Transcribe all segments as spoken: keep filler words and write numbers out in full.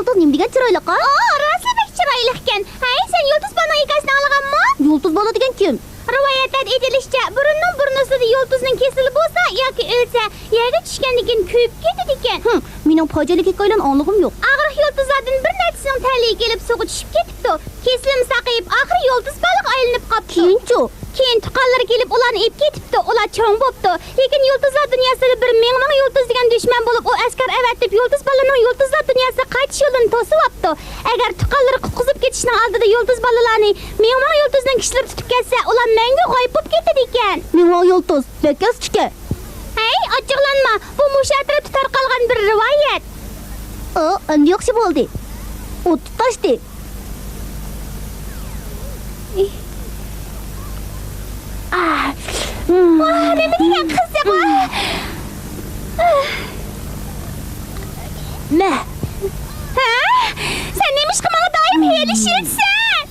يۇلتۇز نېمە دېگەن چىرايلىق، ھە؟ ئا، راستلا بەك چىرايلىقكەن. ھەي، سەن يۇلتۇز بالىنىڭ ھېكايىسىنى ئاڭلىغانمۇ؟ يۇلتۇز بالا دېگەن كىم؟ رىۋايەتلەردە ئېيتىلىشىچە، بۇرۇننىڭ بۇرنىسىدا يۇلتۇزنىڭ كېسىلى بولسا ياكى ئۆلسە، يەرگە چۈشكەندىن كېيىن كۆيۈپ كېتىدىكەن. ھىم، مېنىڭ پاجىئەتلىك ھېكايىلەرنى ئاڭلىغۇم يوق. ئاغرىق يۇلتۇزلاردىن بىر نەچچىسىنىڭ تەلىيى كېلىپ سۇغا چۈشۈپ كېتىپتۇ. كېسىلىمۇ ساقىيىپ، ئاخىرى يۇلتۇز بالىغا ئايلىنىپ قاپتۇ. كېيىنچۇ؟ كېيىن تۇغقانلىرى كېلىپ ئۇلارنى ئېلىپ كېتىپتۇ. ئۇلار چوڭ بوپتۇ. لېكىن يۇلتۇزلار دۇنياسىدا بىر مىڭ مىڭ يۇلتۇز دېگەن دۈشمەن بولۇپ، ئۇ ئەسكەر ئەۋەتىپ، يۇلتۇز بالىنىڭ يۇلتۇزلار دۇنياسىغا قايتىش يولىنى توسۇۋاپتۇ. ئەگەر تۇغقانلىرى قۇتقۇزۇپ كېتىشنىڭ ئالدىدا يۇلتۇز بالىلارنى مىڭ مىڭ يۇلتۇزنىڭ كۈچلىرى تۇتۇپ كەتسە، ئۇلار مەڭگۈ غايىب بولۇپ كېتىدىكەن. مىڭ مىڭ يۇلتۇز، بەك ئاز ئىكەن. ھەي، ئاچچىقلانما، بۇ مۇشۇ ئەتراپتا تارقالغان بىر رىۋايەت. ئۇ، ئەمدى ياخشى بولدى. ئوت تۇتاشتى. ئاھ، ۋاھ، نېمە دېگەن قىزىق، ۋاھ. مە. ھە؟ سەن نېمىشقا ماڭا دائىم ھىيلىشىۋېتىسەن؟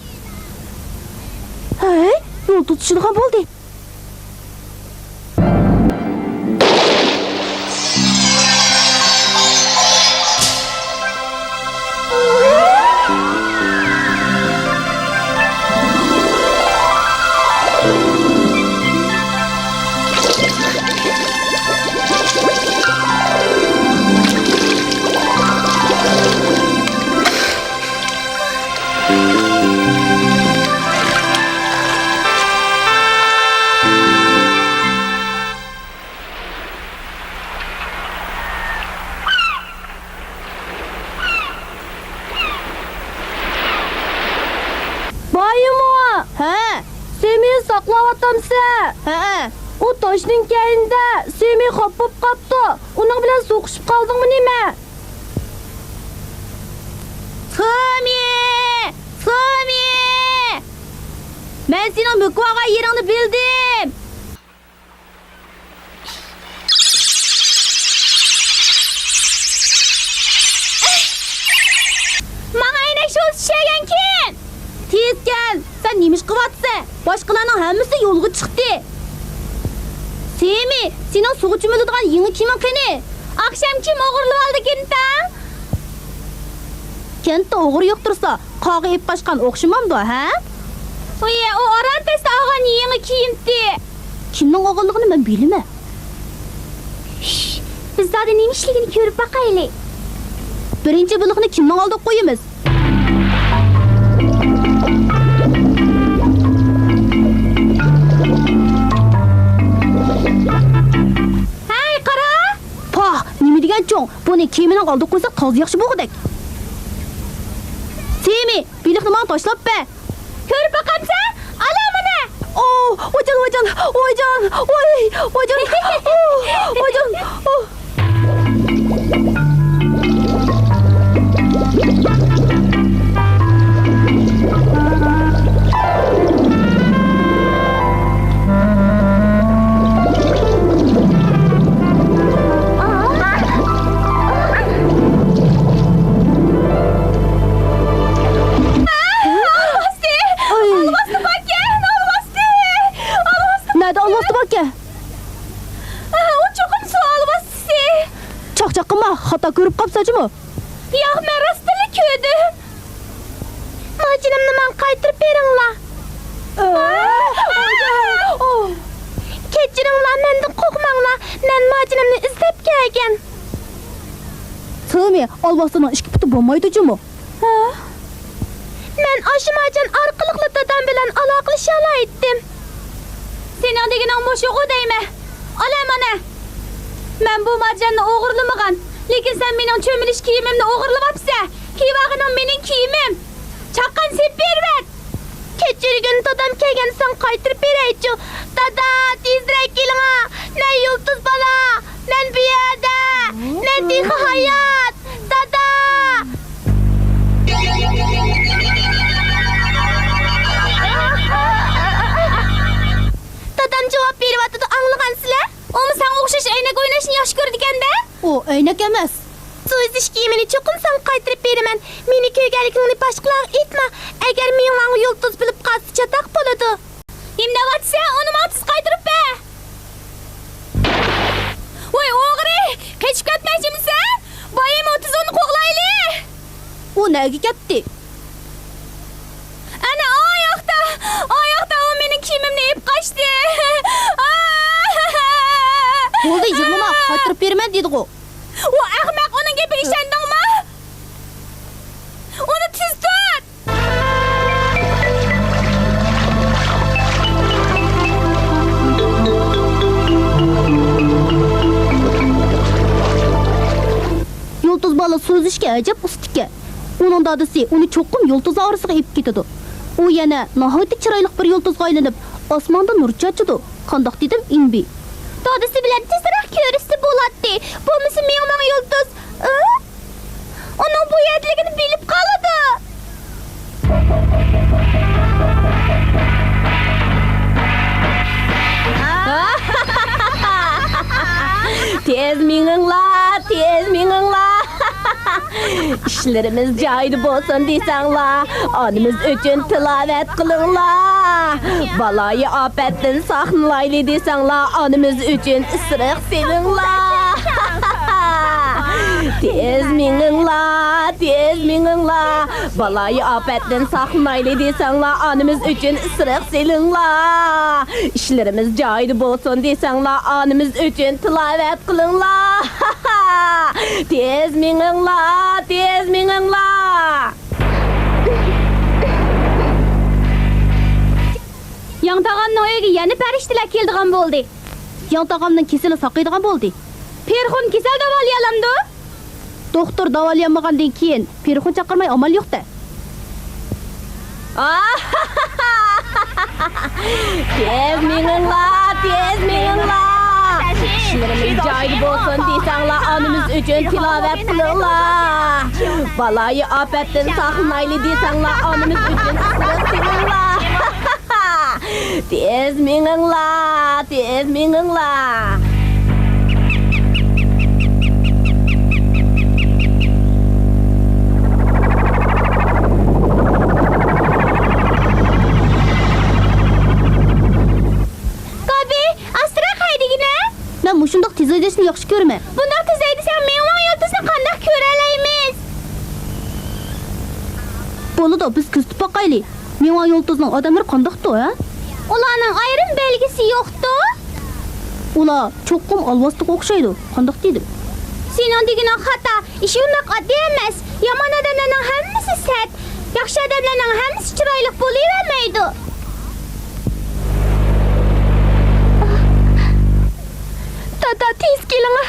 ھەي، يول تۇتۇشىدىغان بولدى. بايىمۇ؟ ھە؟ سېمىنى ساقلاۋاتامسەن؟ ھەئە. ئۇ تاشنىڭ كەينىدە، سېمى خاپا بولۇپ قاپتۇ. ئۇنىڭ بىلەن سوقۇشۇپ قالدىڭمۇ نېمە؟ سېمى! سېمى! مەن سېنىڭ مۆكۈۋالغان يېرىڭنى بىلدىم. ماڭا ئەينەك شولىسى چۈشەرگەنكىن! تېز كەل! سەن نېمە ئىش قىلىۋاتىسەن؟ باشقىلارنىڭ ھەممىسى يولغا چىقتى. سېمى، سېنىڭ سۇغا چۆمۈلىدىغان يېڭى كىيىمىڭ قېنى؟ ئاخشام كىيىم ئوغرىلىۋالدىكىن تاڭ. كەنتتە ئوغرى يوق تۇرسا، قاغا ئېلىپ قاچقان ئوخشىمامدۇ، ھە؟ ئۇيە، ئۇ ئاران تەستە ئالغان يېڭى كىيىمتى. كىمنىڭ ئالغانلىقىنى مەن بىلىمەن. شش، بىز زادى نېمە ئىشلىكىنى كۆرۈپ باقايلى. بىرىنچى بېلىقنى كىمنىڭ ئالدىغا قويىمىز؟ ھەي، قارا! پاھ، نېمە دېگەن چوڭ؟ بۇنى كېمىنىڭ ئالدىغا قويساق تازا ياخشى بولغۇدەك. سېمى، بېلىقنى ماڭا تاشلاپ بەر. كۆرۈپ باقامسەن؟ ئالا مانا! ئوھ، ۋايجان، ۋايجان، ۋايجان، ۋاي، ۋايجان، ئوھ، ۋايجان، ئوھ. ئالۋاستى! ئاي. ئالۋاستى باركەن! ئالۋاستى! ئالۋاستى! نەدە ئالۋاستى باركەن؟ ئا، ئۇ چوقۇم سۇ ئالۋاستىسى. چاقچاق قىلما، خاتا كۆرۈپ قاپسەن جۇمۇ. ياق، مەن راستتىنلا كۆردۈم. ماجىنىمنى ماڭا قايتۇرۇپ بېرىڭلار. ئا، ئا، ئا. كەچۈرۈڭلار، مەندىن قورقماڭلار. مەن ماجىنىمنى ئىزدەپ كەلگەن. سېمى، ئالۋاستىنىڭ ئىككى پۇتى بولمايدۇ جۇمۇ. ھە؟ مەن ئاشۇ مارجان ئارقىلىقلا دادام بىلەن ئالاقىلىشالايتتىم. سېنىڭ دېگىنىڭ مۇشۇغۇ دەيمەن. ئالا مانا. مەن بۇ مارجاننى ئوغرىلىمىغان. لېكىن سەن مېنىڭ چۆمۈلۈش كىيىمىمنى ئوغرىلىۋاپسەن. كىيىۋالغىنىڭ مېنىڭ كىيىمىم. چاققان سېلىپ بېرىۋەت. كەچۈرگىن، دادام كەلگەندە ساڭا قايتۇرۇپ بېرەيچۇ. دادا، تېزرەك كېلىڭا. مەن يۇلتۇز بالا. مەن بۇ يەردە. مەن تېخى ھايات. دادا! دادام جاۋاب بېرىۋاتىدۇ، ئاڭلىغانسىلەر؟ ئۇمۇ ساڭا ئوخشاش ئەينەك ئويناشنى ياخشى كۆرىدىكەن-دە؟ ئۇ ئەينەك ئەمەس. سۇ ئۈزۈش كىيىمىنى چوقۇم ساڭا قايتۇرۇپ بېرىمەن. مېنى كۆرگەنلىكىڭنى باشقىلارغا ئېيتما. ئەگەر مېڭىڭ ماڭا يۇلتۇز بىلىپ قالسا، چاتاق بولىدۇ. نېمە دەۋاتىسەن؟ ئۇنى ماڭا تېز قايتۇرۇپ بەر! ۋاي ئوغرى! قېچىپ كەتمەكچىمىسەن؟ بايىمۇ، تېز ئۇنى قوغلايلى! ئۇ نەگە كەتتى؟ ئەنە ئاياقتا، ئاياقتا ئۇ مېنىڭ كىيىمىمنى ئېلىپ قاچتى. بولدى، يىغلىما، قايتۇرۇپ بېرىمەن دېدىغۇ. ئۇ ئەخمەق، ئۇنىڭ گېپىگە ئىشەندىڭمۇ؟ ئۇنى تېز تۇت! يۇلتۇز بالا سۆزلىشىشكە ئەجەب ئۇستىكەن. ئۇنىڭ دادىسى ئۇنى چوقۇم يۇلتۇزلار ئارىسىغا ئېلىپ كېتىدۇ. ئۇ يەنە ناھايىتى چىرايلىق بىر يۇلتۇزغا ئايلىنىپ، ئاسماندا نۇر چاچىدۇ. قانداق دېدىم، ئىنبى؟ دادىسى بىلەن تېزرەك كۆرۈشسە بولاتتى. بولمىسا مىڭ مىڭ يۇلتۇز، ئۇ، ئۇنىڭ بۇ يەردىلىكىنى بىلىپ قالىدۇ. تېز مېڭىڭلار، تېز مېڭىڭلار. ئىشلىرىمىز جايىدا بولسۇن دېسەڭلار، ئانىمىز ئۈچۈن تىلاۋەت قىلىڭلار. بالايىئاپەتتىن ساقلىنايلى دېسەڭلار، ئانىمىز ئۈچۈن ئىسرىق سېلىڭلار. تېز مېڭىڭلار، تېز مېڭىڭلار. بالايىئاپەتتىن ساقلىنايلى دېسەڭلار، ئانىمىز ئۈچۈن ئىسرىق سېلىڭلار. ئىشلىرىمىز جايىدا بولسۇن دېسەڭلار، ئانىمىز ئۈچۈن تىلاۋەت قىلىڭلار. تېز مېڭىڭلار، تېز مېڭىڭلار. ياڭ تاغامنىڭ ئۆيىگە يەنە پەرىشتىلەر كېلىدىغان بولدى. ياڭ تاغامنىڭ كېسىلى ساقىيىدىغان بولدى. پېرىخون كېسەل داۋالىيالامدۇ؟ دوختۇر داۋالىيالمىغاندىن كېيىن پېرىخون چاقىرماي ئامال يوق-دە. تېز مېڭىڭلار، تېز مېڭىڭلار. ئىشلىرىمىز جايىدا بولسۇن دېسەڭلار، ئانىمىز ئۈچۈن تىلاۋەت قىلىڭلار. بالايىئاپەتتىن ساقلىنايلى دېسەڭلار، ئانىمىز ئۈچۈن ئىسرىق سېلىڭلار. تېز مېڭىڭلار، تېز مېڭىڭلار. گابى، ئاستىراق ھەيدىگىنە. مەن مۇشۇنداق تېز ھەيدەشنى ياخشى كۆرىمەن. بۇنداق تېز ھەيدىسەڭ، مىڭ مىڭ يۇلتۇزنى قانداق كۆرەلەيمىز؟ بولىدۇ، بىز كۆزىتىپ باقايلى. مىڭ مىڭ يۇلتۇزنىڭ ئادەملىرى قانداقتۇ، ھە؟ ئۇلارنىڭ ئايرىم بەلگىسى يوقتۇ؟ ئۇلار چوقۇم ئالۋاستىغا ئوخشايدۇ. قانداق دېدىم؟ سېنىڭ دېگىنىڭ خاتا. ئىش ئۇنداق ئاددىي ئەمەس. يامان ئادەملەرنىڭ ھەممىسى سەت. ياخشى ئادەملەرنىڭ ھەممىسى چىرايلىق بولۇۋەرمەيدۇ. دادا، تېز كېلىڭە.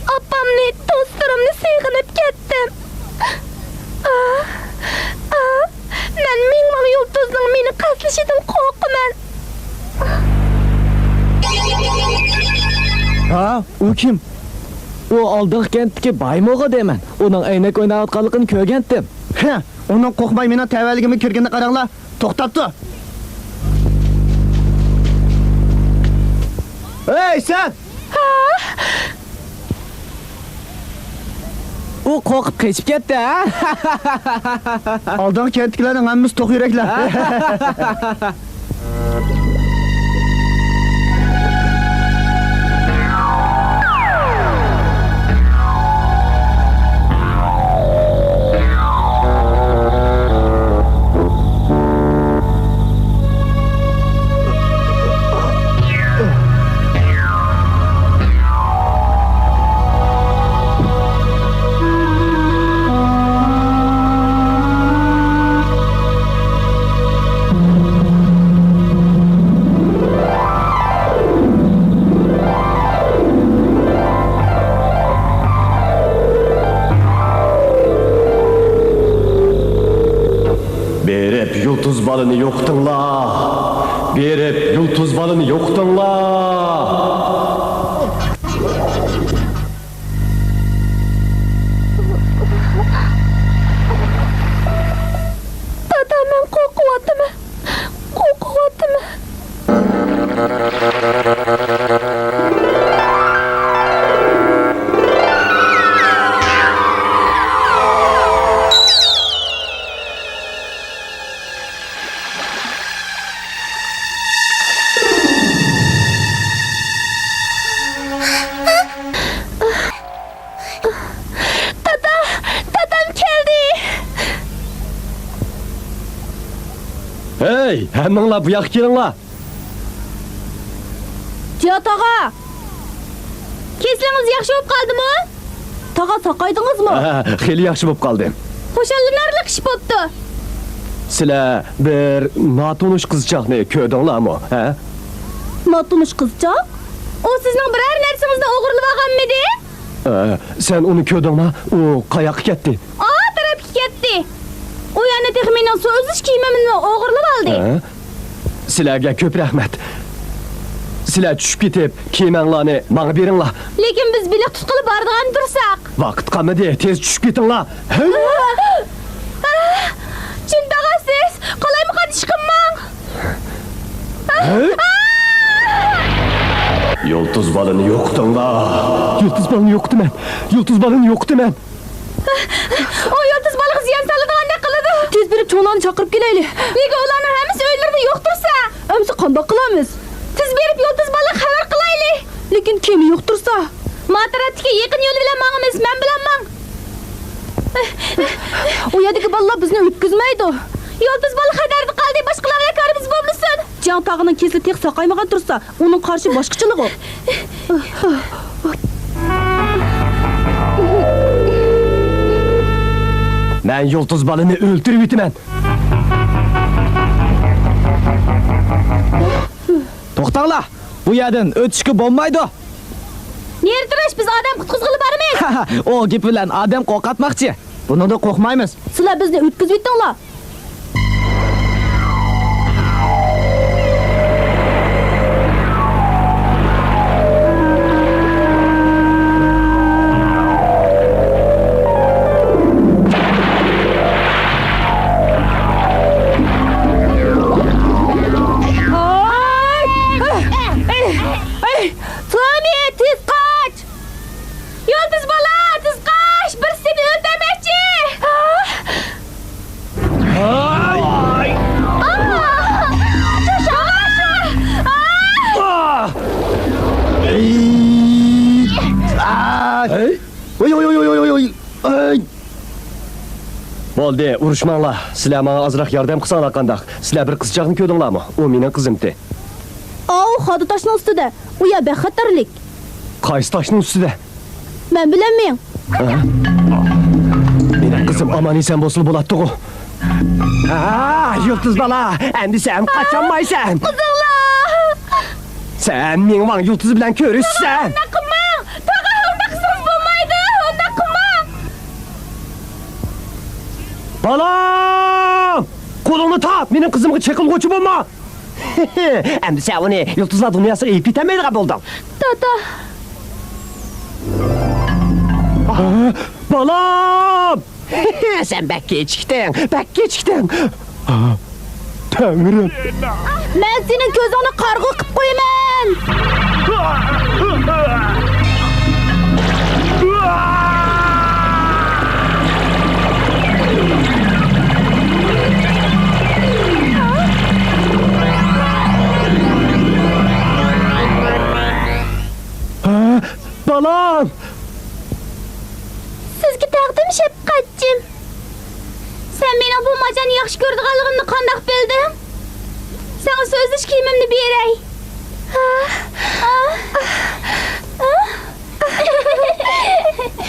ئاپامنى، دوستلىرىمنى سېغىنىپ كەتتىم. ئاھ، ئاھ، مەن مىڭ مىڭ يۇلتۇزنىڭ مېنى قەستلىشىدىن قورقىمەن. ھا، ئۇ كىم؟ ئۇ ئالدىغا كەنتتىكى بايمۇغا دەيمەن. ئۇنىڭ ئەينەك ئويناۋاتقانلىقىنى كۆرگەنتىم. ھە، ئۇنىڭ قورقماي مېنىڭ تەۋەلىكىمنى كۆرگىنىنى قاراڭلار. توختاپتۇ. ھەي، سەن! ھا؟ ئۇ قورقۇپ قېچىپ كەتتى، ھە؟ ئالدىڭقى كەنتتىكىلەرنىڭ ھەممىسى توق يۈرەكلەر. بېرىپ يۇلتۇز بالىنى يوقىتىڭلار! بېرىپ يۇلتۇز بالىنى يوقىتىڭلار! دادا، مەن قورقۇۋاتىمەن. قورقۇۋاتىمەن. ھەممىڭلار بۇ ياققا كېلىڭلار. جىيا تاغا! كېسىلىڭىز ياخشى بولۇپ قالدىمۇ؟ تاغا، ساقايدىڭىزمۇ؟ ھە، خېلى ياخشى بولۇپ قالدىم. خۇشاللىنارلىق ئىش بوپتۇ. سىلەر بىر ناتونۇش قىزچاقنى كۆردۈڭلارمۇ، ھە؟ ناتونۇش قىزچاق؟ ئۇ سىزنىڭ بىرەر نەرسىڭىزنى ئوغرىلىۋالغانمىدى؟ ئە، سەن ئۇنى كۆردۈڭما؟ ئۇ قاياققا كەتتى؟ ئا تەرەپكە كەتتى. ئۇ يەنە تېخى مېنىڭ سۇ ئۈزۈش كىيىمىمنى ئوغرىلىۋالدى. ھە؟ سىلەرگە كۆپ رەھمەت. سىلەر چۈشۈپ كېتىپ، كىيىمىڭلارنى ماڭا بېرىڭلار. لېكىن بىز بېلىق تۇتقىلى بارىدىغان تۇرساق. ۋاقىت قالمىدى، تېز چۈشۈپ كېتىڭلار. ھە؟ چىن تاغا سىز، قالايمىقان ئىش قىلماڭ. ھە؟ يۇلتۇز بالىنى يوقىتىڭلار. يۇلتۇز بالىنى يوقىتىمەن. يۇلتۇز بالىنى يوقىتىمەن. ئۇ يۇلتۇز بالىغا زىيان سالىدىغاندەك قىلىدۇ. تېز بېرىپ چوڭلارنى چاقىرىپ كېلەيلى. نېگە ئۇلارنىڭ ھەممىسى ئۆيلىرىدە يوق تۇرسا؟ ئەمسە قانداق قىلىمىز؟ تېز بېرىپ يۇلتۇز بالىغا خەۋەر قىلايلى. لېكىن كېمە يوق تۇرسا؟ ما تەرەپتىكى يېقىن يول بىلەن ماڭىمىز، مەن بىلەن ماڭ. ئۇ يەردىكى بالىلار بىزنى ئۆتكۈزمەيدۇ. يۇلتۇز بالا خەتەردە قالدى، باشقىلار بىلەن كارىمىز بولمىسۇن. جياڭ تاغىنىڭ كېسىلى تېخى ساقايمىغان تۇرسا، ئۇنىڭ قارىشى باشقىچىلىغۇ. مەن يۇلتۇز بالىنى ئۆلتۈرۈۋېتىمەن. توختاڭلار! بۇ يەردىن ئۆتۈشكە بولمايدۇ! نېرى تۇرۇش، بىز ئادەم قۇتقۇزغىلى بارىمىز! ئۇ گېپى بىلەن ئادەم قورقۇتماقچى. بۇنىڭدىن قورقمايمىز. سىلەر بىزنى ئۆتكۈزۈۋېتىڭلار! ئاي! ئاي! ئاي! ئاي! سامى، تېز قاچ! يۇلتۇز بالا، تېز قاچ! بىرسى سېنى ئۆلتۈرمەكچى! ئاي! ئاي! ئاي! ئاي! ئاي! ئاي! بولدى، ئۇرۇشماڭلار. سىلەر ماڭا ئازراق ياردەم قىلساڭلار قانداق؟ سىلەر بىر قىزچاقنى كۆردۈڭلارمۇ؟ ئۇ مېنىڭ قىزىمتى. ئاۋۇ خادا تاشنىڭ ئۈستىدە. ئۇ يەر بەك خەتەرلىك. قايسى تاشنىڭ ئۈستىدە؟ مەن بىلەن مېڭ. ھە؟ مېنىڭ قىزىم ئامان-ئېسەن بولسىلا بولاتتىغۇ. ھا، يۇلتۇز بالا، ئەمدى سەن قاچالمايسەن. قىزىڭلار! سەن مېڭۋاڭ يۇلتۇز بىلەن كۆرۈشىسەن. ئۇنداق قىلماڭ! تاغا، ئۇنداق قىلسىڭىز بولمايدۇ! ئۇنداق قىلماڭ! بالام! قولۇڭنى تارت! مېنىڭ قىزىمغا چېقىلغۇچى بولما! ئەمدى سەن ئۇنى يۇلتۇزلار دۇنياسىغا ئېلىپ كېتەلمەيدىغان بولدۇڭ. تاتا! بالام! سەن بەك كېچىكتىڭ، بەك كېچىكتىڭ. تەڭرىم! مەن سېنىڭ كۆزۈڭنى قارىغۇ قىپ قويىمەن! ھە، بالام! سىزگە تەقدىم شەپقەتچىم. سەن مېنىڭ بۇ ماچانى ياخشى كۆرىدىغانلىقىمنى قانداق بىلدىڭ؟ ساڭا سۆزلىشىش كىيىمىمنى بېرەي.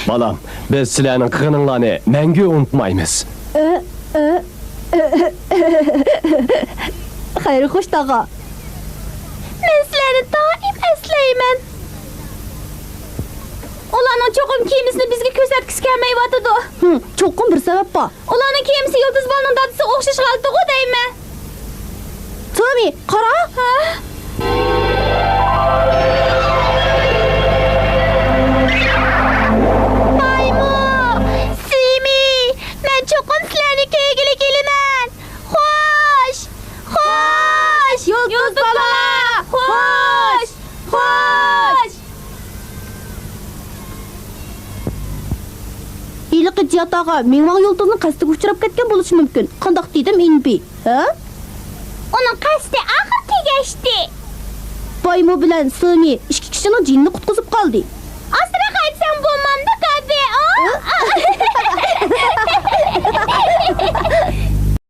بالام، بىز سىلەرنىڭ قىلغىنىڭلارنى مەڭگۈ ئۇنتۇمايمىز. خەير خوش، تاغا. مەن سىلەرنى دائىم ئەسلەيمەن. ئۇلارنىڭ چوقۇم كىيىمىسىنى بىزگە كۆرسەتكۈسى كەلمەيۋاتىدۇ. ھىم، چوقۇم بىر سەۋەب بار. ئۇلارنىڭ كىيىمىسى يۇلتۇز بالىنىڭ دادىسىغا ئوخشاش غالتىغۇ دەيمەن. سامى، قارا! ھە؟ بايمۇ! سىمى! مەن چوقۇم سىلەرنى كۆرگىلى كېلىمەن! خوش! خوش! يۇلتۇز بالا! خوش! خوش! ھېلىقى جىيا تاغا مېڭۋاڭ يۇلتۇزنىڭ قەستىگە ئۇچراپ كەتكەن بولۇشى مۇمكىن. قانداق دېدىم، ئىنبى؟ ھە؟ ئۇنىڭ قەستى ئاخىر تېگەشتى. بايمۇ بىلەن سېمى ئىككى كىشىنىڭ جېنىنى قۇتقۇزۇپ قالدى.